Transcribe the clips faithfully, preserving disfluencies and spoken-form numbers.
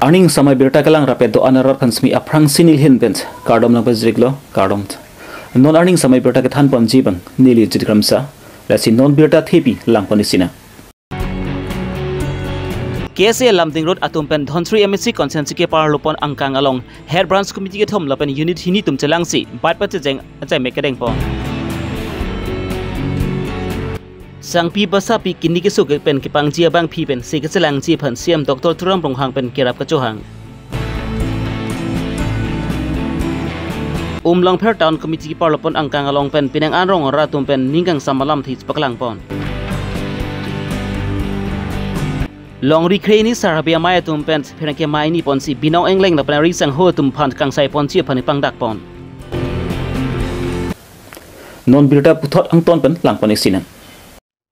Arni samai birta kelang rapet do-an arat aphan semi aphrangsi neli ahin pen kardom nangpajirlo, kardom. Non arni samai birta kethan ponji abang neli Jit Kramsa, lasi non birta thepi lang pon isi nang. K S A Lumding Road atum pen Dhansiri M A C constituency keparlo pon angkang along Head Branch Committee kethom lapen Unit hini atum chelangsi bat pachejeng achai mek kedeng pon. Sangpi basapi kini keso ke pen kepangji abangpi pensi kechelangji aphan C M Doctor Tuliram Ronghang pen kerap kachohang. Umlangpher Town Committee keparlo pon angkang along pen penang anrong arat atum pen ning kangsam alamthe paklang pon. Longri kre hini Sar Habe Amei atum pen pherangke mei ni ponsi Binong Engleng lapen ari sangho atum aphan kangsai ponji aphan pangdak pon. Non birta puthot angton pen lang pon isi nang.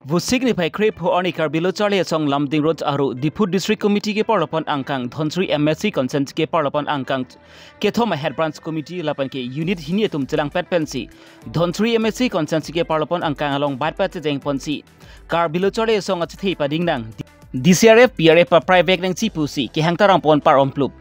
Vosik niphai krepho arni Karbi Lo Charli Asong Lumding Road aru Diphu District Committee keparlo pon angkang, Dhansiri M A C constituency keparlo pon angkang kethom a Head Branch Committee lapen ke Unit hini atum chelangpet pensi Dhansiri M A C constituency keparlo pon angkang along bat pachejeng ponsi Karbi Lo Charli Asong achethe pading nang, D C R F, P R F aprai vek nangji pusi kehang tarang pon par omplup.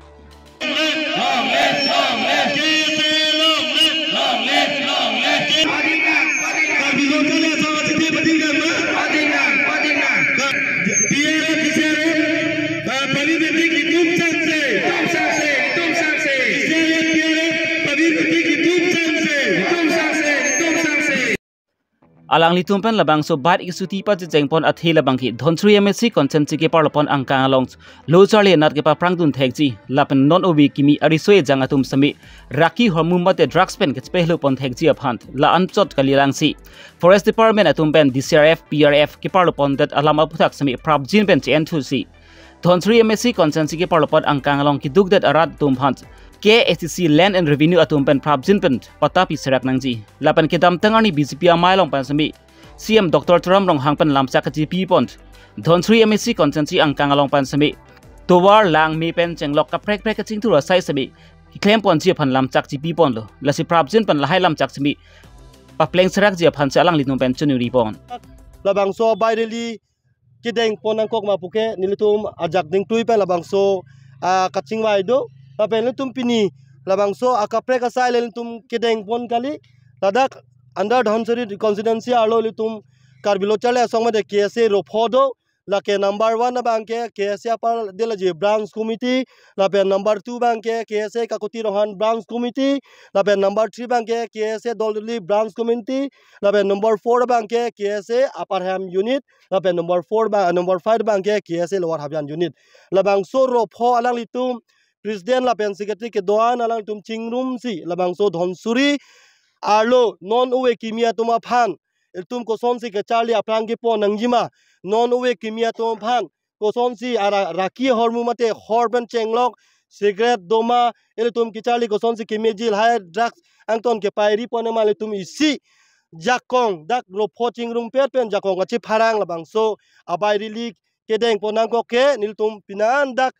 Alanglitum pen labangso bat isuti pachejeng pon athe labang ke Dhansiri M A C constituency keparlo pon angkang along lo charli anat kepaphrang dun thekji lapen non ove kimi ariso ejang atum semi raki hormu mate drugs pen kachepehelo pon thekji aphan la anchot kali langsi Forest Department atum pen D C R F, P R F keparlo pondet alam aphuthak semi prapjin pen che-en thusi Dhansiri M A C constituency keparlo pon angkang along kedukdet arat atum aphan K A A C C Land and Revenue atum pen prapjin pen patta piserak nangji. Lapen kedamtang arni B J P amei along pen semi C M Doctor Tuliram Ronghang pen lamchak kachipi pon Dhansiri M A C constituency angkang along pen semi tovar lang me pen chenglok kaprek prek kachingthur asai semi keklem ponji aphan lamchak chipi ponlo. Lasi prapjin pen lahai lamchak semi papleng serakji aphan si alanglitum pen choningri pon. Labangso abai rally kedeng pon nangkok ma puke nelitum ajak dingtui pen labangso, ah, kachingvai do. Lapen nelitum pini labangso akaprek asai le nelitum kedeng pon kali. Ladak under Dhansiri constituency arlo nelitum Karbi Lo Charli Asong mate K S A ropho do. Lake number one abang ke K S A Upper Dillaji Branch Committee, lapen number two abang ke K S A Kakuti Ronghan Branch Committee, lapen number three abang ke K S A Doldoli Branch Committee, lapen number four abang ke K S A Upper Heam Unit, lapen number four ba, number five abang ke K S A Lower Habyan Unit. Labangso ropho alanglitum President lapen Secretary kedo-an alanglitum chingrumsi labangso Dhansiri arlo non ove kimi atum aphan ilitum kosonsi kacharli aphrang kepon nangjima, non ove kimi atum aphan kosonsi ara raki hormu mate hor pen chenglok, cigarette, doma, ilitum kacharli kosonsi kemeji lahai drugs angton kepairi pon ma ilitum isi jakong dak ropho chingrumpet pen jakong kachipharang labangso abai rally kedeng pon nangkok ke nelitum pinan dak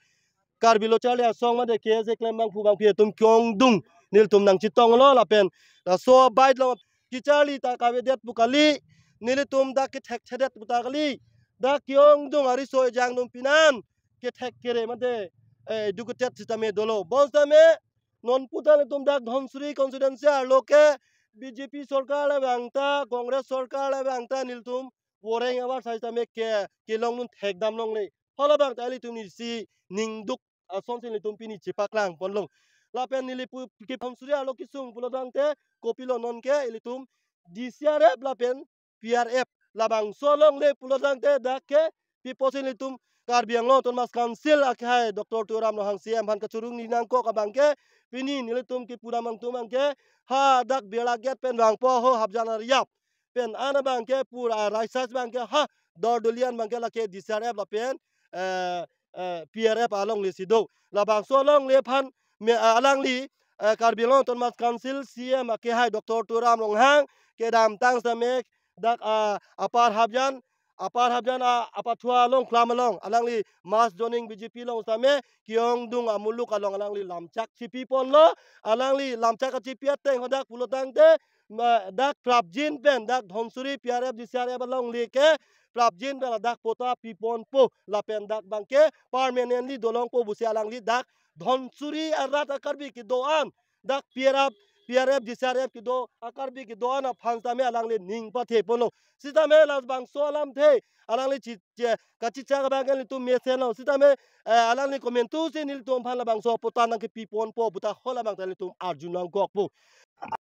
Karbi Lo Charli Asong mate K S A klembangphu bangphi atum ke-ongdung nelitum nangchetonglo lapen laso abai lo kacharli ta kavedet pu kali, nelitum dak kethekthedet pu ta kali, dak ke-ongdung ariso ejang atum pinan kethek kere mate, eh, educated sitame dolo. Bonsitame non puta nelitum dak Dhansiri constituency arlo ke B J P sorkar le vangta, Congress sorkar le vangta nelitum voreng avar sai sitame ke kelong dun thekdam longle. Halabang ta ilitum isi ningduk asonsi nelitum pini chepaklang ponlong. Lapen neli pu ke Dhansiri arlo kesung pulo tangte kopilo nonke ilitum D C R F lapen P R F labangso longle pulo tangte dak ke pi pusi nelitum Karbi Anglong Autonomous Council akehai Doctor Tuliram Ronghang C M aphan kachorong ni nangkok abang ke pini nelitum ke pura mangtum abang ke ha dak Birla Gate pen vangpo ho Habjan Ariap pen an abang ke pura raisas abang ke ha Doldoli an abang ke lake D C R F lapen, eh, eh, P R F alongle si do. Labangso alongle aphan me, eh, alangli, eh, Karbi Anglong Autonomous Council C M akehai Doctor Tuliram Ronghang kedamtang sitame dak, ah, Upper Habyan Upper Hafjan a, apathu along, klam along, alangli mass joining B J P along same, Kiongdung amuluk along alangli lamchak chipi ponlo, alangli lamchak kachipi ateng hadak pulotangte, ma, dak prapjin pen, dak Dhansiri P R F, G C R F along le ke, prapjin pen dak patta pi ponpo, lapen dak abangke permanently dolongpo pusi alangli dak Dhansiri arat a-Karbi kedo-an, dak P R F, P R F, G C R F kedo, a-Karbi kedo-an aphan sitame alangli ning pathe ponlo. Sitame labangso alamthe alangli chi, chi, kachichak abangke nelitum mesenlo. Sitame, eh, alangli komantusi nelitum aphan labangso patta nangkepi ponpo pu ta hala abang ta nelitum arju nangkokpo.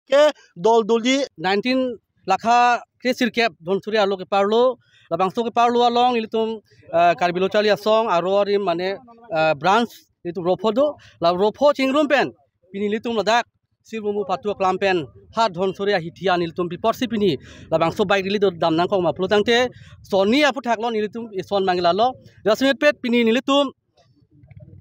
Ke dol doli nineteen lakha kre sirkep Dhansiri arlo keparlo, labangso keparlo along nelitum, eh, Karbi Lo Charli Asong aro arim mane, eh, branch nelitum ropho do, la ropho chingrum pen pini nelitum ladak Sirbumu patu aklam pen ha Dhansiri ahithi an nelitum pi apotsi pini labangso bike rally do dam nangkok ma pulotangte, sonni aphuthak lo, nelitum ison mangila lo. Jasemet pet pini nelitum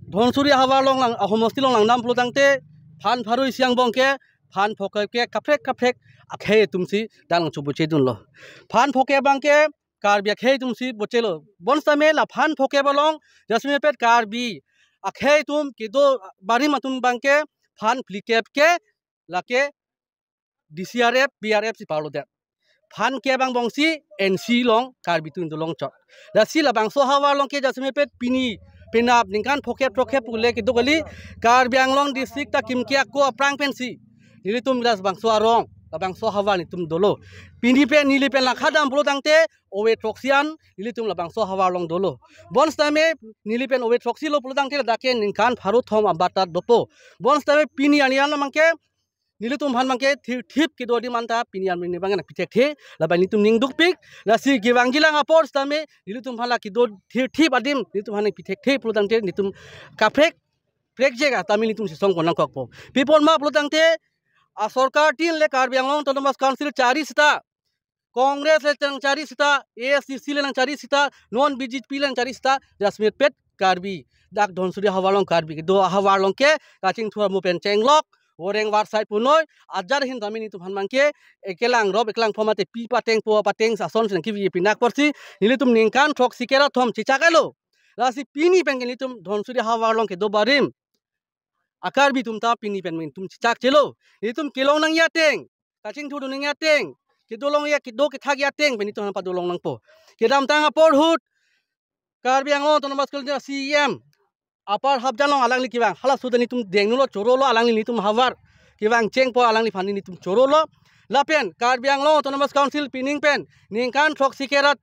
Dhansiri ahavar along lang, ahomosti along langdam pulotangte, phan pharo isi angbong ke, phan phokep ke kaprek kaprek akhei atumsi dang chubuche dunlo. Phan phokep abangke Karbi akhei atumsi bochelo. Bonsitame la phan phokep along, jasemet pet Karbi akhei atum kedo barim atum abangke phan phlikep ke lake D C R F, B R F si parlo det. Phan kep angbongsi N C along Karbi atum dolong chot. Lasi labangso ahavar along ke jasemet pet pini penap ningkan phokep throkkep pule kedo kali, Karbi Anglong district ta kimke ako aphrang pensi nelitum labangso arong, labangso ahavar nelitum dolo. Pini pen neli pen langkha dam pulotangte ove throksi an nelitum labangso ahavar along dolo. Bonsitame neli pen ove throksi lo pulotangte ladak ke ningkan pharo thom abat ta dopo. Bonsitame pini arni an abangke nelitum aphan abangke thirthip kedo adim anta pini arni abang nangpi thekthe, lapen nelitum ning dukpik, lasi kevangji lang apor sitame nelitum aphan la kedo thirthip adim nelitum aphan nangpi thekthe pulotangte nelitum kaprek prekjek atame nelitum sisong pon nangkokpo. Pi apot ma pulotangte asorkar tin le Karbi Anglong Autonomous Council chari sita, Congress le nangchari sita, A S D C le nangchari sita, non B J P le nangchari sita, jasemet pet Karbi, dak Dhansiri ahavar along Karbi kedo ahavar along ke kachingthur amu pen chenglok, voreng varsai punoi, ajat ahin tame nelitum aphan abangke ekelang rop ekelang pho mate pi pateng po pateng ason si nangkevi pinak apotsi nelitum ningkan throksi kera thom chichak elo. Lasi pini pen ke nelitum Dhansiri ahavar along kedo barim a-Karbi atum ta pini pen nelitum chichak chelo. Nelitum kelong nangji ateng, kachingthur dun nangji ateng, kedo longji, kedo kethakji ateng pen nelitum aphan padolong nangpo. Kedamtang apor ahut Karbi Anglong Autonomous Council C E M Upper Hafjan along alangli kevang, halaso ta nelitum dengnulo, chorolo, alangli nelitum ahavar kevang chengpo, alangliphan nelitum chorolo. Lapen Karbi Anglong Autonomous Council pining pen ningkan throksi kera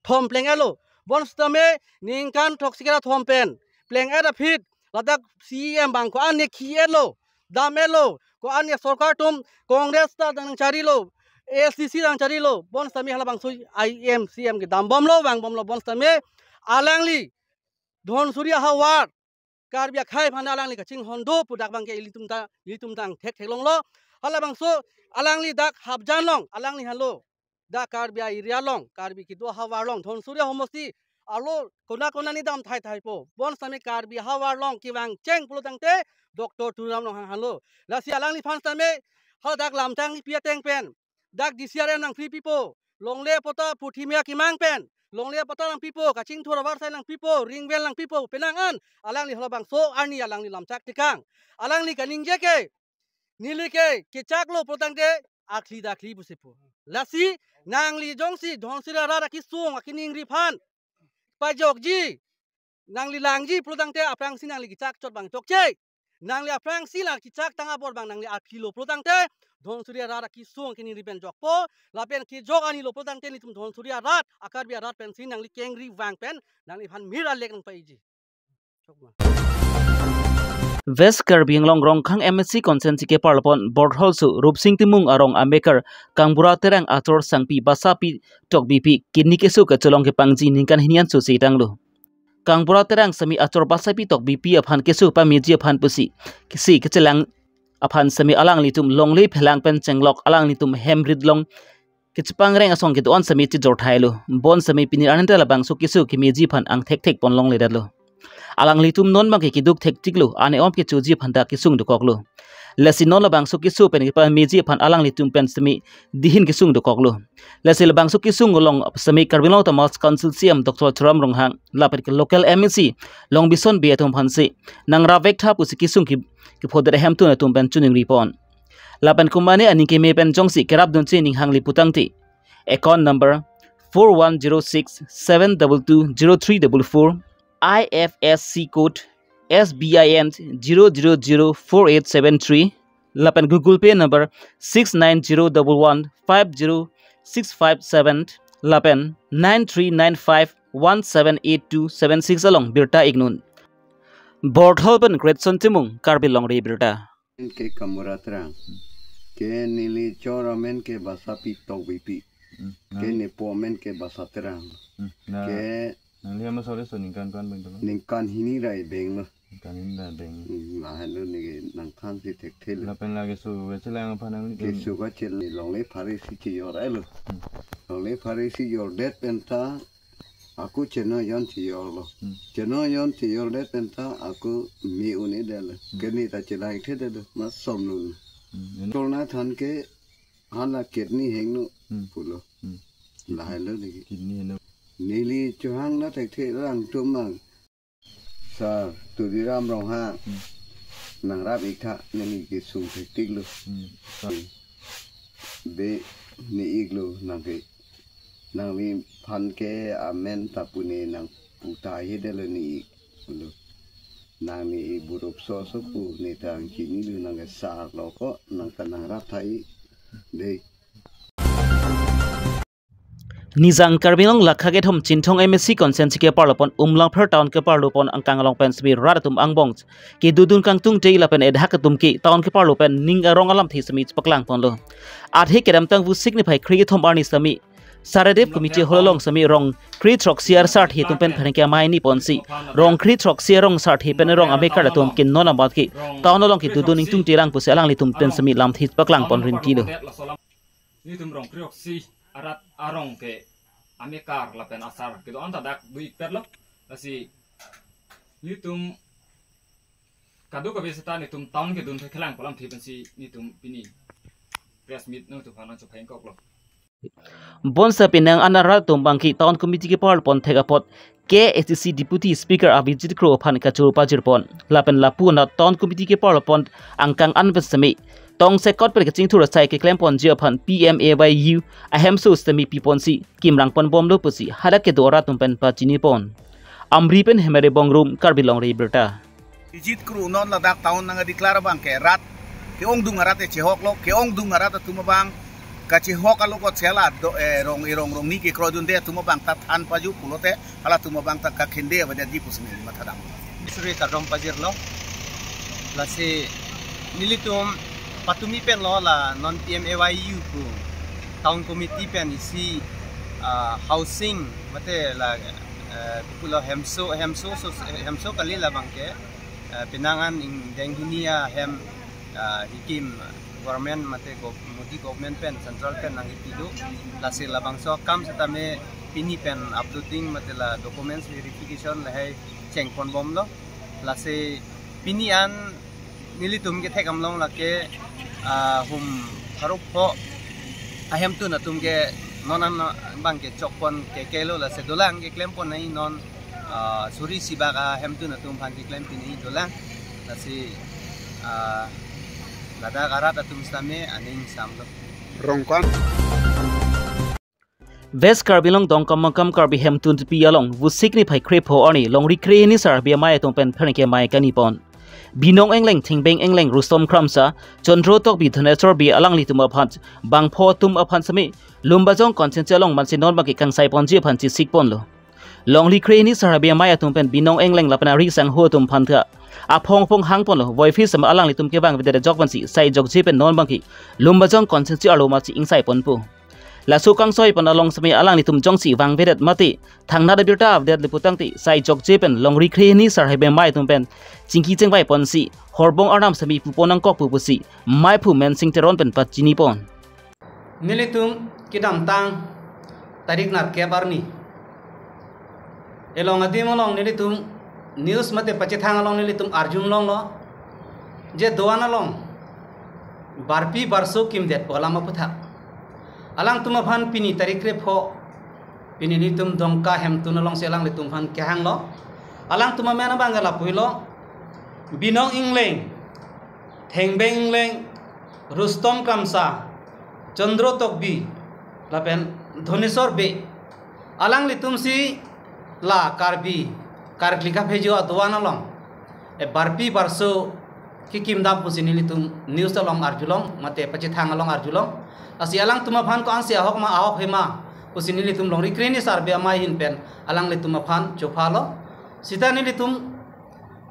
thom pleng-etlo. Bonsitame ningkan throksi kera thom pen pleng-et aphi ladak C E M abang ko-an ne khi-etlo, dam-etlo, ko-an ne sorkar atum, Congress ta nangcharilo, A S D C nangcharilo, bonsitame halabangso I M C M kedam bomlo, vang bomlo, bonsitame alangli Dhansiri ahavar Karbi akhei aphan alangli kachinghon do pu dak abangke ilitum ta, ilitum ta angthek theklonglo. Halabangso alangli dak Hafjan along, alangli halo dak Karbi a-area along, Karbi kedo ahavar along, Dhansiri ahomosti arlo kona kona ni dam thai thaipo. Bonsitame Karbi ahavar along kevang cheng pulotangte Doctor Tuliram Ronghang halo. Lasi alangliphan sitame hadak lamchak kepi ateng pen dak D C R F nangpri pipo, longle patta purthimya kemang pen longle patta nangpipo, kachingthur avarsai nangpipo, ring well nangpipo, penang an alangli halabangso arni alangli lamchak tekang. Alangli kaningje ke, neli ke kechaklo pulotangte akhli ta akhli pusi pu. Lasi nangli jongsi Dhansiri arat akesung akeningri aphan pajokji, nangli langji pulotangte aphrangsi nangli kechak chot abang chokche. Nangli aphrangsi la kechak tang abor abang nangli akhli lo pulotangte Dhansiri arat akesung akeningri pen jokpo, lapen kejok arni lo pulotangte nelitum Dhansiri arat, a-Karbi arat pensi nangli kengri vang pen nangliphan mir alek nangpaiji. West Karbi Anglong Rongkhang M A C constituency keparlopon Bortholso Rupsing Timung arong amekar Kangbura Terang achor sangpi Basapi Tokbipi kidney keso kechelong kepangji ningkan hini an so si tanglo. Kangbura Terang sitame achor Basapi Tokbipi aphan keso pameji aphan pusi kisi kechelang aphan sitame alanglitum longle phelang pen chenglok alanglitum hem rit along kechepangreng asong kedo-an sitame chejor thailo. Bonsitame pini arni ta labangso keso kemeji aphan angthek thek pon longledetlo. Alanglitum non abangke keduk thekchiklo, ane om kechoji aphan ta kesung dokoklo. Lasi non labangso keso pen kepameji aphan alanglitum pen semi dihin kesung dokoklo. Lasi labangso kesung along semi Karbi Anglong Autonomous Council C E M Doctor Tuliram Ronghang lapen ke local M A C Longbison Bey atum aphansi nangrap vek tha pusi kesung ke, kephodet ahemtun atum pen choningri pon. Lapen komane aning keme pen jongsi kerapdunji ning hangli putangte account number four one zero six seven double two zero three double four, I F S C code S B I N zero zero zero four eight seven three, lapen Google Pay number six nine zero double one five zero six five seven, lapen nine three nine five one seven eight two seven six along birta iknon. Borthol pen Greatson Timung, Karbi Longri Birta. Ke Kamura Terang. Ke neli chor amen ke Basapi Tokbipi. Hmm, Ke nang, nepo amen ke Basa Terang. Hmm, na, Ke nangli ama sore so ningkan ko-an beng tolo? Ningkan hini ra benglo. Ningkan hini ra beng. Hmm, lahelo neke nangthansi thekthe lo. Lapen lake so kachelang aphan nangli Ke dun. Suka chel ni longle phare si chejor-elo. Hmm. Longle phare si jordet penta ako cheno jon chejorlo. Hmm. Cheno jon chejordet penta ako me un-edetlo. Hmm. Ke ne ta chelang thedetlo. Mas somlo. Hmm. Tolna than ke hala kidney hengno Hmm. pulo. Hmm. Lahelo neke. Kidney heno. Neli chohang na thekthe lang tumang. Sir Tuliram Ronghang. Hmm. Nangrap ik tha neli kesung thektiklo. Hmm. Be ne iklo nangke. Nangliphan ke amen ta pu ne nangpu tahedetlo ne iklo. Nang ne ik burup so so pu ne ta chinilo nangke sir lo ko nang ta nangrap tha ik. Dei. Nijang Karbi Anglong lakha kethom Chinthong M A C constituency keparlo pon Umlangpher town keparlo pon angkang along pen semi rat atum angbong kedodun kangtungte lapen edhak atum ke town keparlo pen ning arong alamthe semi paklang ponlo. Athe kedamtang Vosik niphai kre kethom arni semi Saradev Committee Hall along semi rong kre throksi arsar the atum pen pherangke amei ni ponsi rong kre throksi arong sar the pen rong amekar atum ke non amat ke town along kedodun ingtungte lang pusi alanglitum pen semi lamthe paklang pon rinti lo. Nitum rong kre throksi arat arong ke amekar lapen asar kedo-an ta dak do-ik petlo. Lasi nitum kadokave seta nitum town kedun the kelang pu lamthe pensi nitum pini press meet nangtum aphan nangchophai-ik koklo. Bonta penang an arat atum abang ke town committee keparlo pon thek apot K A A C C Deputy Speaker Abhijit Kro aphan kachoro pajir pon. Lapen lapu anat town committee keparlo pon angkang an pen semi tongsekot pen kachingthur asai keklem ponji aphan P M A Y U ahemso semi pi ponsi kimrang pon bomlo pusi hadak kedo arat atum pen pachini pon. Amri pen Hemare Bongrung, Karbi Longri Birta. Abhijit Kro non ladak town nang-declare abang ke rat ke-ongdung arat chehoklo, ke-ongdung arat atum abang kachehok alo kot sela do, eh, rong irong rong ni kekroidunde atum abang ta than paju pulote halatum abang ta kakhinde abadetji pusi neli mathadam. Suri kardom pajirlo. Lasi nelitum patumi penlo la non P M A Y U pu town committee pen isi, ah, housing mate la, eh, pulo hemso, hemso, so, hemso kali labang ke, eh, penang an ingdeng hini ahem, ah, hikim government mate gov-, Modi government pen central pen nangkipilo. Lasi labangso akam setame pini pen uploading mate la documents verification lahai cheng pon bomlo. Lasi pini an nelitum kethek amlong lake, ah, hum haruk pho ahemtun atum ke non an abang ke chok pon ke kelo lasi dolang keklem pon nai non, ah, suri sibak ahemtun atum aphan keklem pini dolang lasi, ah, ladak arat atum setame aning samlo. Rongkon. West Karbi Anglong Dongkamukam Karbi Hemtun Tipi along Vosik niphai krepho arni longri krehini sar Bey amei atum pen pherangke amei kani pon. Binong Engleng, Thingbeng Engleng, Rustom Kramsa, Chandro Tokbi, Dhaneswar Bey alanglitum aphan bangpho atum aphan semi Lumbajong constituency along mansi non abang ke kangsai ponji aphan chesik ponlo. Longri krehini sar Bey amei atum pen Binong Engleng lapen ari sangho atum aphan ta aphong aphong hang ponlo, voiphit semi alanglitum kevang vedet ajok pensi sai jokje pen non abang ke Lumbajong constituency arlo masi ingsai ponpo. Laso kangsai pon along semi alanglitum jongsi vangvedet mate thangnat abirta avedet le putangte sai jokje pen longri krehini sar Bey amei atum pen chingki chengvai ponsi horbong arnam semi pu pon nangkok pu pusi meiphu Mensing Teron pen pachini pon. Nelitum kedamtang tarik nerkep arni elong adim along nelitum news mate pachethang along nelitum arjulonglo je do-an along Barpi barso kimdet pu alam aputhak. Alangtum aphan pini tarik krepho, pini nelitum Dongka Hemtun alongsi alanglitum aphan kehanglo. Alangtum amen abang ke lapuilo: Binong Engleng, Thengbeng Engleng, Rustom Kramsa, Chandra Tokbi, lapen Dhoneswar Bey. Alanglitumsi la Karbi, Karkli kaphejo adoan along, e, barpi barso kekimdam pusi nelitum news along arjulong, mate pachethang along arjulong. Lasi alangtum aphan ko-ansi ahok ma, ahok hema pusi nelitum longri krehini sar abi amei ahin pen alanglitum aphan chophalo. Sita nelitum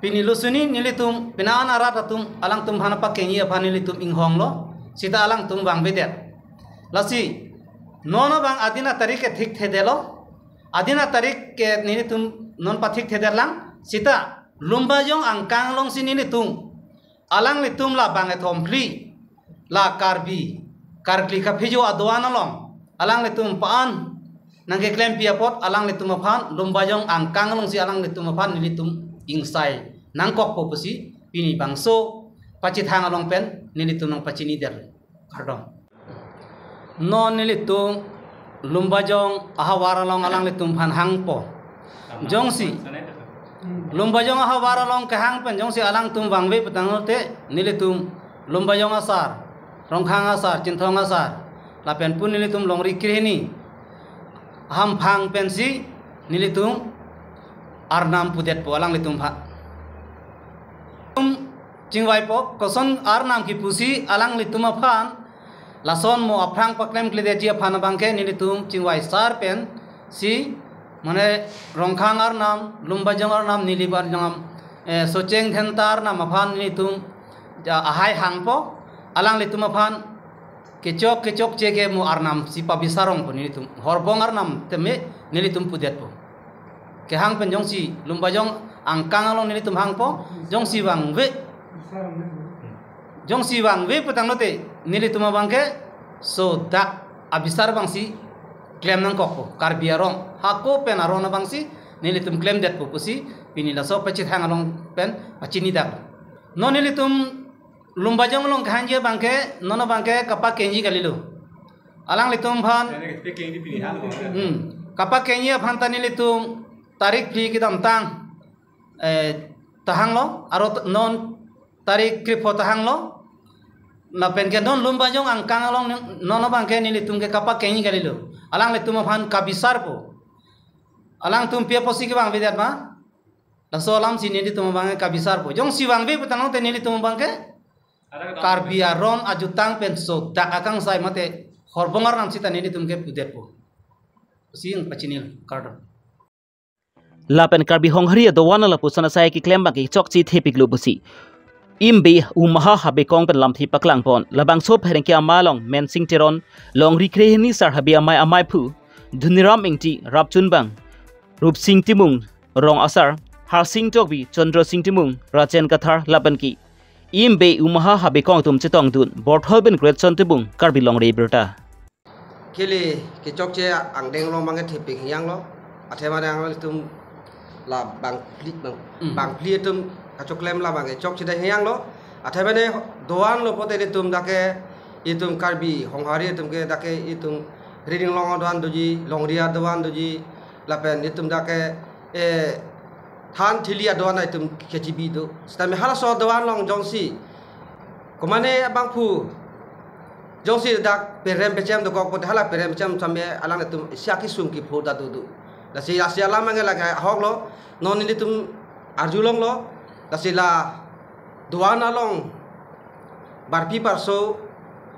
pini lusuni nelitum pini an arat atum alangtum aphan pakengji aphan nelitum inghonglo. Sita alangtum vangvedet. Lasi non abang adin atarik ke thikthedetlo. Adin atarik ke nelitum non pathikthedetlang. Sita Lumbajong angkang alongsi nelitum, alanglitum la bang kethomphli, la Karbi, Karkli kaphejo adoan along alanglitum pa-an nangkeklempi apot alanglitum aphan Lumbajong angkang alongsi alanglitum aphan nelitum ingsai nangkokpo pusi pini bangso pachethang along pen nelitum nangpachinidet. Kardom. Non nelitum Lumbajong ahavar along alanglitum aphan hangpo. Jongsi Lumbajong ahavar along kehang pen jongsi alangtum vangve putangte nelitum Lumbajong asar, Rongkhang asar, Chinthong asar, lapen pun nelitum longri krehini hamphang pensi nelitum arnam pudetpo alanglitum aphan. Chingvaipo, koson arnam kipusi alanglitum aphan lason mo aphrang paklemkledetji aphan abangke nelitum chingvai sar pensi, mane Rongkhang arnam, Lumbajong arnam, Nilip arnam, eh, Socheng Dhenta arnam aphan nelitum ja ahai hangpo, alanglitum aphan kechok kechokche ke mo arnamsi pabisarongpo nelitum. Horbong arnam tame nelitum pudetpo. Kehang pen jongsi Lumbajong angkang along nelitum hangpo, jongsi vangve, jongsi vangve putanglote nelitum abangke sodak abisar abangsi klem nangkokpo. Karbi aron, hako pen aron abangsi nelitum klemdetpo pusi pini laso pachethang along pen pachinidak. Non nelitum Lumbajong along kehangji abangke, non abangke kapakengji kalilo. Alanglitum aphan, Kene kepekengji pini hal ko. Hmm. Kapakengji aphan ta nelitum tarik phli kedamtang, eh, tahanglo, aro t-, non tarik krepho tahanglo. Lapen ke non Lumbajong angkang along nin-, non abangke nelitum ke kapakengji kalilo. Alanglitum aphan kabisarpo. Alangtum pi apotsi kevangvedet ma? Laso alamsi nelitum abangke kabisarpo. Jongsi vangve putangte nelitum abangke Karbi aron ajutang pen sodak akangsai mate horbong arnam sita nelitum ke pudetpo. Sing pachinilo, kardom. Lapen Karbi Honghari adoan lapuson asai keklem abangke chokche thepiklo pusi Imbe Umaha Habekong pen lamthe paklangpon. Labangso pherangke amei along Mensing Teron, longri krehini sar abi amei ameiphu Dhuniram Ingti, rapchunbang Rupsing Timung, rong asar Harsing Tokbi, Chandra Sing Timung, Rajen Kathar lapen ke Imbe Umaha Habekong atum chetongdun. Borthol pen Greatson Timung, Karbi Longri Abirta. Kele kechokche angdeng along abangke thepik hiyanglo. Athema alanglitum la bangphli bang, Hmm. bangphli atum kachoklem la abangke chokche dak hiyanglo. Athema ne doan lo pote itum dak ke itum Karbi Honghari atum ke dak ke itum Ri Ringlong adoan doji, Longri adoan doji, lapen itum dak ke, eh, than thili adoan itum K G B do. Sitame halaso adoan along jongsi komane abangphu jongsi dak perem pechem dokok pote hala perem pechem same alanglitum isi akesung kepho ta dodo. Lasi, lasi alam ange lake ahoklo, non nelitum arjulonglo, lasi la doan along barpi barso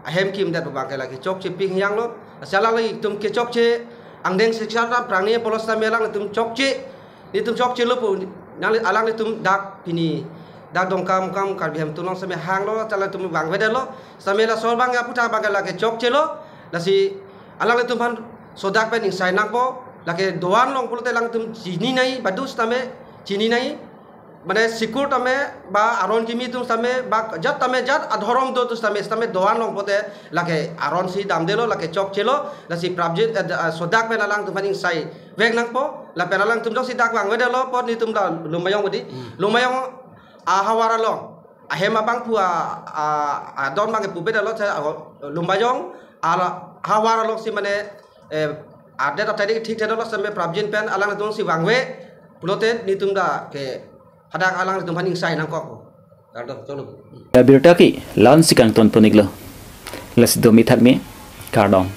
ahem kimdet abangke lake chokche pik hiyanglo. Lasi alanglitum kechokche angdeng siksa ta prangni polos same alanglitum chokche, nelitum chokchelo pu, nang alanglitum dak pini dak Dongkamukam Karbi Hemtun along same hanglo, alanglitum vangvedetlo, same laso abang aputhak abangke lake chokchelo. Lasi alanglitum aphan sodak pen ingsai nangpo, lake doan along pulote alanglitum chini nai, badu sitame chini nai. Mane sikur tame ba aron kimi atum sitame ba jat tame jat adhorom do atum sitame, sitame doan along pote lake aronsi damdetlo, lake chokchelo, lasi prapjin, eh, da-, sodak pen alangtum aphan ingsai vek nangpo, lapen alangtum jongsi dak vangvedetlo apot nelitum la Lumbajong budi. Hmm. Lumbajong ahavar along ahem abangphu a, a, adon abang ke pupe dalo, sa, a, Lumbajong, ala, havar alongsi mane, eh, adet athadik thik thedolo seme prapjin pen alanglitumsi vangve, pulote netum ta ke hadak alanglitum aphan ingsai nangkok. Kardom, cholo. Abirta ke la-ansi kangton pon-iklo. Lasi domi thakmi, kardom.